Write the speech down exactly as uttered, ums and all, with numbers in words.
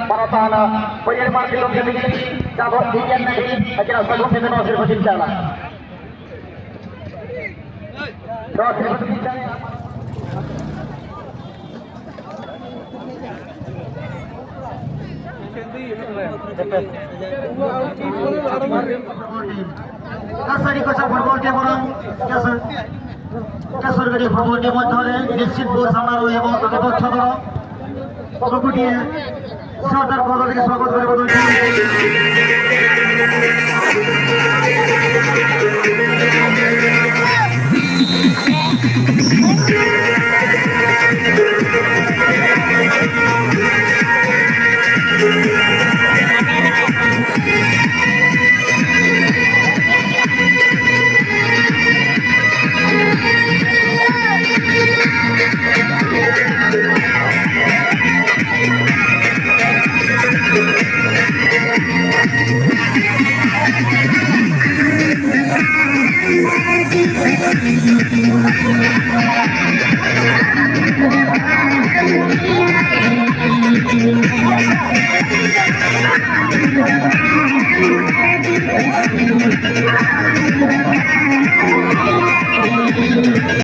ᱢᱟᱱᱚᱛᱟᱱ ᱯᱟᱹᱭᱟᱹᱨ ᱢᱟᱨ ᱠᱤᱞᱳ ᱠᱷᱮᱞ ᱡᱟᱵᱚ ᱫᱤᱱ ᱨᱮᱱᱟᱜ ᱟᱹᱠᱤᱱᱟᱜ ᱥᱟᱹᱜᱩᱱ ᱛᱮ ᱱᱚᱣᱟ ᱥᱤᱨᱯᱟᱹ ᱪᱤᱱ ᱪᱟᱞᱟ᱾ ᱱᱚᱣᱟ ᱥᱤᱨᱯᱟᱹ ᱪᱤᱱ ᱪᱟᱞᱟ᱾ ᱠᱟᱥᱟᱨᱤ ᱠᱚᱪᱟ ᱯᱷᱩᱴᱵᱚᱞ ᱴᱤᱢ ᱵᱚᱨᱚᱝ ᱠᱟᱥᱟ-, ᱠᱟᱥᱟᱨᱜᱟᱹᱰᱤ ᱯᱷᱩᱴᱵᱚᱞ ᱴᱤᱢ ᱢᱚᱫᱽᱫᱷᱚᱨᱮ ᱱᱤᱥᱪᱤᱛᱯᱩᱨ ᱥᱟᱢᱱᱟ ᱨᱩ ᱮᱵᱚᱝ ᱛᱟᱠᱚ ᱯᱚᱠᱷᱚ ᱫᱚᱞ ᱠᱚᱠᱩᱴᱤᱭᱟᱹ ᱥᱚᱨᱫᱟᱨ ᱯᱷᱩᱴᱵᱚᱞ ᱨᱮᱜᱮ ᱥᱣᱟᱜᱚᱛ ᱠᱚᱨᱮ ᱵᱚᱫᱚᱞ ᱴᱤᱢ᱾